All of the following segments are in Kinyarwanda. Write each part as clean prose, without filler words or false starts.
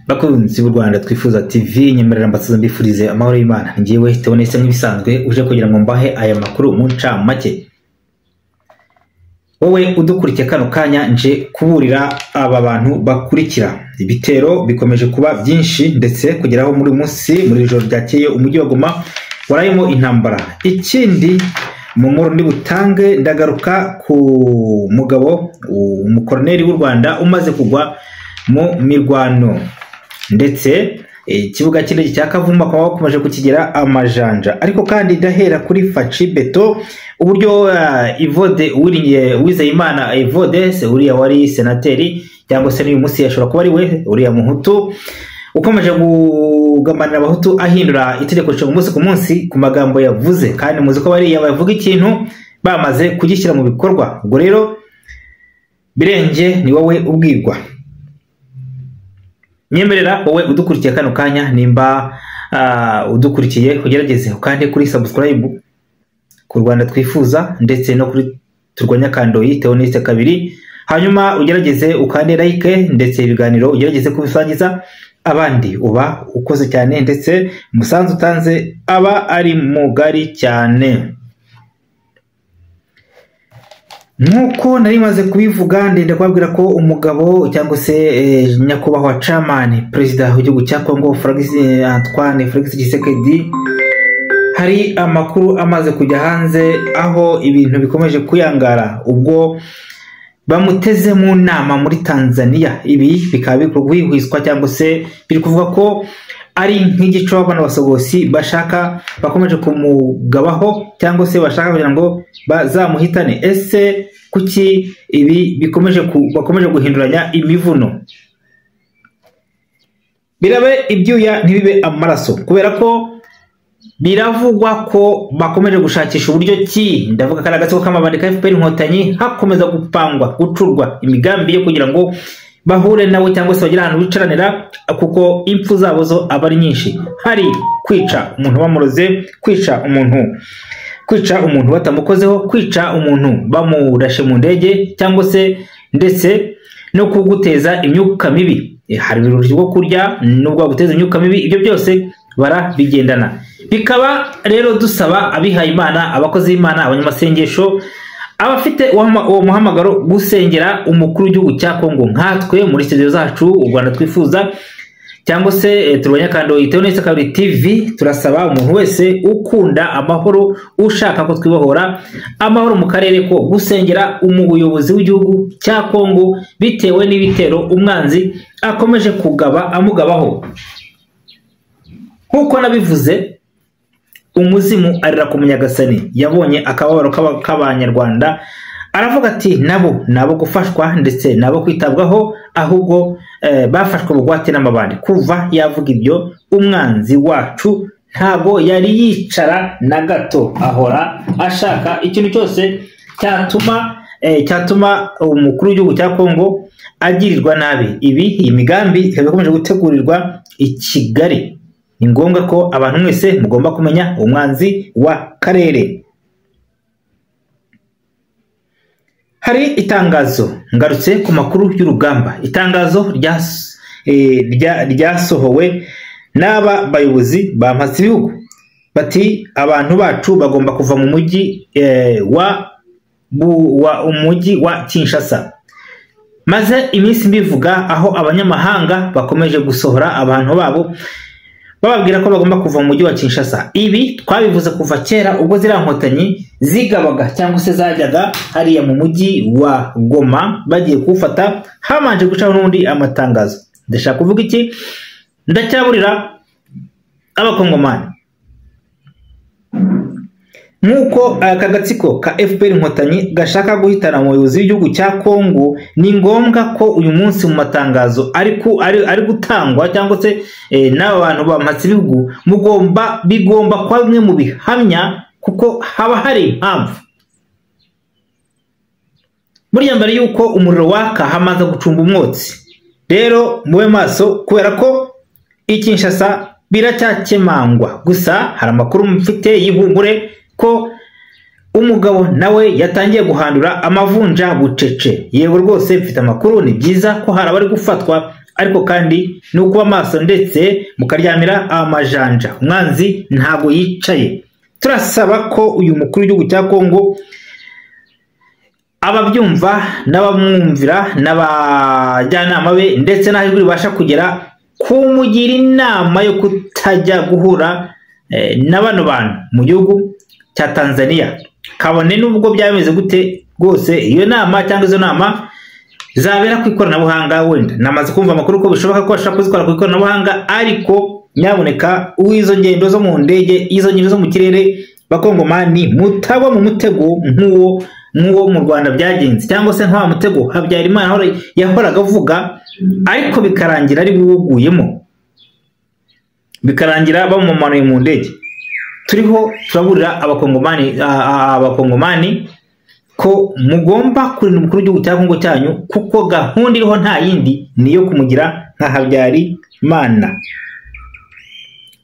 Bakunzi b'u Rwanda Twifuza TV, nyemerera mbasuze mbifurize amahoro y'Imana. Ngiwe Theoneste nk'ibisanzwe uje kugira ngo mbahe aya makuru mu ncamake. Wowe udukurikiye kano kanya, nje kuburira aba bantu bakurikira. Ibitero bikomeje kuba byinshi ndetse kugeraho muri munsi muri ijoro ryakeye umujyi wa Goma warayemo intambara. Ikindi mu nkuru ndi butange, ndagaruka ku mugabo umukoroneri w'u Rwanda umaze kugwa mu mirwano, ndetse ikibuga cy'indege cya Kavumu bakaba bakomeje kukigira amajanja. Ariko kandi ndahera kuri Faci Beto, uburyo Evode Uwizeyimana Evode, se uriya wari senateri cyangwa se n'uyu munsi yashobora kuba ari we uriya muhutu ukomeje kugambanira abahutu ahindura itegeko nshinga umunsi ku munsi ku magambo yavuze, kandi muzi ko bariya bavuga ikintu bamaze kugishyira mu bikorwa. Ubwo rero Birenge ni wowe ubwirwa. Nyemerera wowe udukurikiye kano kanya, nimba udukurikiye ugerageze ukande kuri subscribe ku Rwanda Twifuza ndetse no kuri Turwanya Kandoyi Theoneste kabiri, hanyuma ugerageze ukande like ndetse ibiganiro ugerageze kubisangiza abandi. Uba ukoze cyane ndetse umusanzu utanze aba ari mugari cyane. Nkuko nari maze kubivuga, ndenda kubabwira ko umugabo cyangwa se nyakubahwa chairman perezida w'igihugu cya Congo Felix Antoine Felix Tshisekedi, hari amakuru amaze kujya hanze aho ibintu bikomeje kuyangara ubwo bamuteze mu nama muri Tanzania. Ibi bikaba bihwiswa cyangwa se biri kuvuga ko ari nk'igico abana basogosi bashaka bakomeje kumugabaho cyangwa se bashaka kugira ngo bazamuhitane. Ese kuki ibi bikomeje bakomeje guhinduranya imivuno? Birabe ibyuya ntibibe amaraso, kubera ko biravugwa ko bakomeje gushakisha uburyo ki, ndavuga kari agatsiko k'amabandi ka FPR Inkotanyi, hakomeza gupangwa gucurwa imigambi yo kugira ngo bahure nawe cyangwa se bagire ahantu bicaranira, kuko impfu zabo zo aba ari nyinshi. Hari kwica umuntu bamuroze, kwica umuntu batamukozeho, kwica umuntu bamurashe mu ndege cyangwa se ndetse no kuguteza imyuka mibi. Hari ibirori byo kurya nubwo guteza imyuka mibi, ibyo byose barabigendana. Bikaba rero dusaba abihaye Imana, abakozi b'Imana, abanyamasengesho, abafite uwo muhamagaro gusengera umukuru w'igihugu cya Kongo nkatwe muri studio zacu u Rwanda Twifuza cyangwa se Turwanya Kandoyi Theoneste kabiri TV. Turasaba umuntu wese ukunda amahoro, ushaka ko twibohora amahoro mu karere, ko gusengera umuyobozi w'igihugu cya Kongo bitewe n'ibitero umwanzi akomeje kugaba amugabaho. Nkuko nabivuze, umuzimu arira ku Munyagasani, yabonye akababaro k'abanyarwanda aravuga ati nabo nabo gufashwa ndetse nabo kwitabwaho, ahubwo bafashwe bugwate n'amabandi. Kuva yavuga ibyo, umwanzi wacu ntago yari yicara na gato, ahora ashaka ikintu cyose cyatuma umukuru w'igihugu cya Kongo agirirwa nabi. Ibi iyi migambi ikaba ikomeje gutegurirwa i Kigali. Ni ngombwa ko abantu mwese mugomba kumenya umwanzi wa karere. Hari itangazo, ngarutse ku makuru y'urugamba, itangazo ryasohowe n'aba bayobozi bampatse ibihugu bati abantu bacu bagomba kuva mu mujyi wa umujyi wa Kinshasa. Maze iminsi mbivuga aho abanyamahanga bakomeje gusohora abantu babo bababwira ko bagomba kuva mu mujyi wa Kinshasa. Ibi twabivuze kuva kera ubwo ziriya nkotanyi zigabaga cyangwa se zajyaga hariya mu mujyi wa Goma bagiye kuwufata, habanje gucaho n'undi amatangazo. Ndashaka kuvuga iki? Ndacyaburira abakongomani nk'uko aka gatsiko ka FPR Inkotanyi gashaka guhitana umuyobozi w'igihugu cya Kongo. Ni ngombwa ko uyu munsi mu matangazo ari gutangwa cyangwa se n'aba bantu bampatse ibihugu, mugomba bigomba kuba bimwe mu bihamya, kuko haba hari impamvu. Burya mbere yuko umuriro waka hamaze gucumba umwotsi. Rero mube maso, kubera ko i Kinshasa biracyakemangwa. Gusa hari amakuru mfite y'ihumure ko Umugabo nawe yatangiye guhandura amavunja bucece. Yego rwose mfite amakuru, ni byiza ko hari abari gufatwa, ariko kandi ni ukuba maso ndetse mukaryamira amajanja. Umwanzi ntabwo yicaye. Turasaba ko uyu mukuru w'igihugu cya Kongo ababyumva n'abamwumvira n'abajyanama be ndetse n'aho ijwi ribasha kugera kumugira inama yo kutajya guhura na bano bantu mu gihugu cya Tanzania. Kabone nubwo byameze gute rwose, iyo nama cyangwa izo nama zabera ku ikoranabuhanga, wenda namaze kumva amakuru ko bishoboka ko bashobora kuzikora ku ikoranabuhanga, ariko nyaboneka izo ngendo zo mu ndege, izo ngendo zo mu kirere, bakongomani mutagwa mu mutego nk'uwo mu Rwanda byagenze, cyangwa se nka wa mutego Habyarimana yahoraga avuga, ariko bikarangira ari buwuguyemo, bikarangira bamumanuye mu ndege. Turiho turaburira abakongomani ko mugomba kurinda umukuru w'igihugu cya Kongo cyanyu, kuko gahunda iriho nta yindi niyo kumugira nka Habyarimana.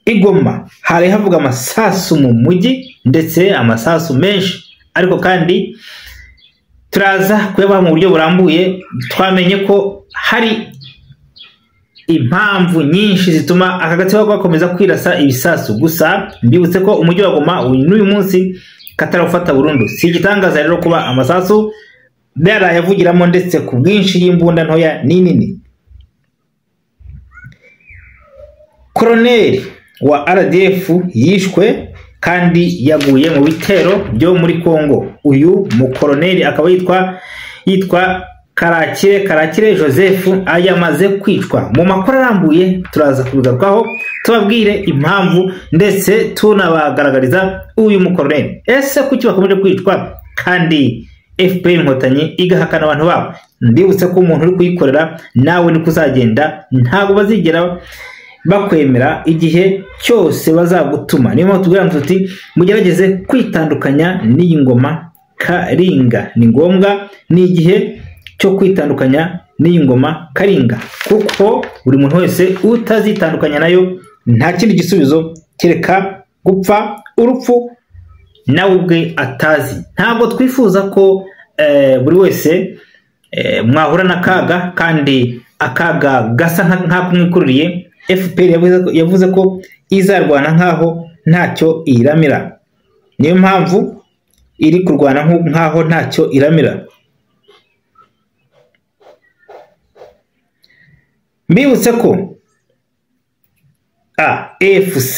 Igoma hari havuga amasasu mu mujyi, ndetse amasasu menshi, ariko kandi turaza kuyabaha mu buryo burambuye. Twamenye ko hari impamvu nyinshi zituma aka gatsiko gakomeza kwirasa ibisasu. Gusa mbibutse ko umujyi wa Goma n'uyu munsi katarawufata burundu. Si igitangaza rero kuba amasasu yarayavugiramo ndetse ku bwinshi y'imbunda ntoya n'inini. Koroneli wa RDF yishwe kandi yaguye mu bitero byo muri Kongo. Uyu mukoroneli akaba yitwa Karakire Joseph, ayamaze kwicwa. Mu makuru arambuye turaza kubigarukaho, tubabwire impamvu ndetse tunabagaragariza uyu mukoroneli. Ese kuki bakomeje kwicwa kandi FPR Inkotanyi igahakana abantu babo? Ndibutse ko umuntu uri kuyikorera nawe ni kuzagenda, ntabwo bazigera bakwemera igihe cyose bazagutuma. Niyo mpamvu tubwira tuti mugerageze kwitandukanya n'iyi ngoma Karinga. Ni ngombwa, ni igihe cyo kwitandukanya n'iyi ngoma Karinga, kuko buri muntu wese utazitandukanya nayo nta kindi gisubizo kereka gupfa urupfu nawe ubwe atazi. Ntabwo twifuza ko buri wese mwahura n'akaga, kandi akaga gasa nk'akumwikururiye. FPR yavuze ko izarwana nkaho ntacyo iramira. Niyo mpamvu iri kurwana nkaho ntacyo iramira. Mbibutse ko AFC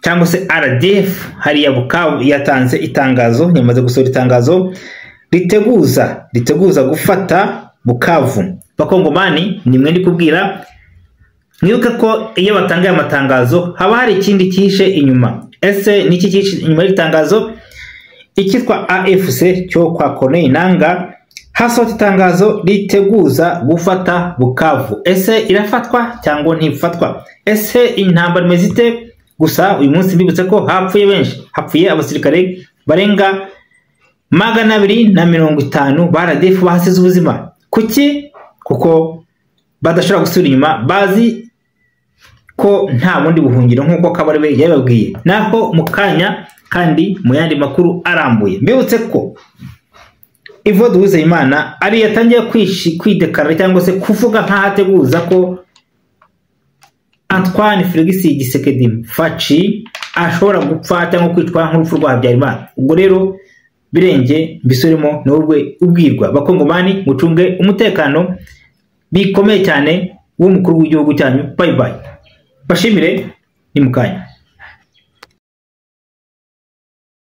cyangwa se RDF hariya Bukavu yatanze itangazo, yamaze gusohora itangazo riteguza gufata Bukavu. Bakongomani nimwe ndi kubwira, mwibuke ko iyo batanga amatangazo haba hari ikindi cyihishe inyuma. Ese niki cyihishe inyuma y'itangazo? Ikitwa AFC cyo kwa Corneille Nangaa hasohotse itangazo riteguza gufata Bukavu. Ese irafatwa cyangwa ntifatwa? Ese intambara imeze ite? Gusa uyu munsi mbibutse ko hapfuye benshi, hapfuye abasirikare barenga 250 ba RDF bahasize ubuzima. Kuki? Kuko badashobora gusubira inyuma, bazi ko nta bundi buhungiro nk'uko Kabarebe yababwiye. Naho mu kanya kandi mu yandi makuru arambuye, mbibutse ko Evode Uwizeyimana ari yatangiye kwidekara cyangwa se kuvuga nkahateguza ko Antoine Felix Tshisekedi Faci ashobora gupfa cyangwa kwicwa nk'urupfu rwa Habyarimana. Ubwo rero birenge mbisubiremo n'ubwe ubwirwa. Bakongomani mucunge umutekano bikomeye cyane w'umukuru w'igihugu cyanyu. Bye bye. Bashimire ni mukanya.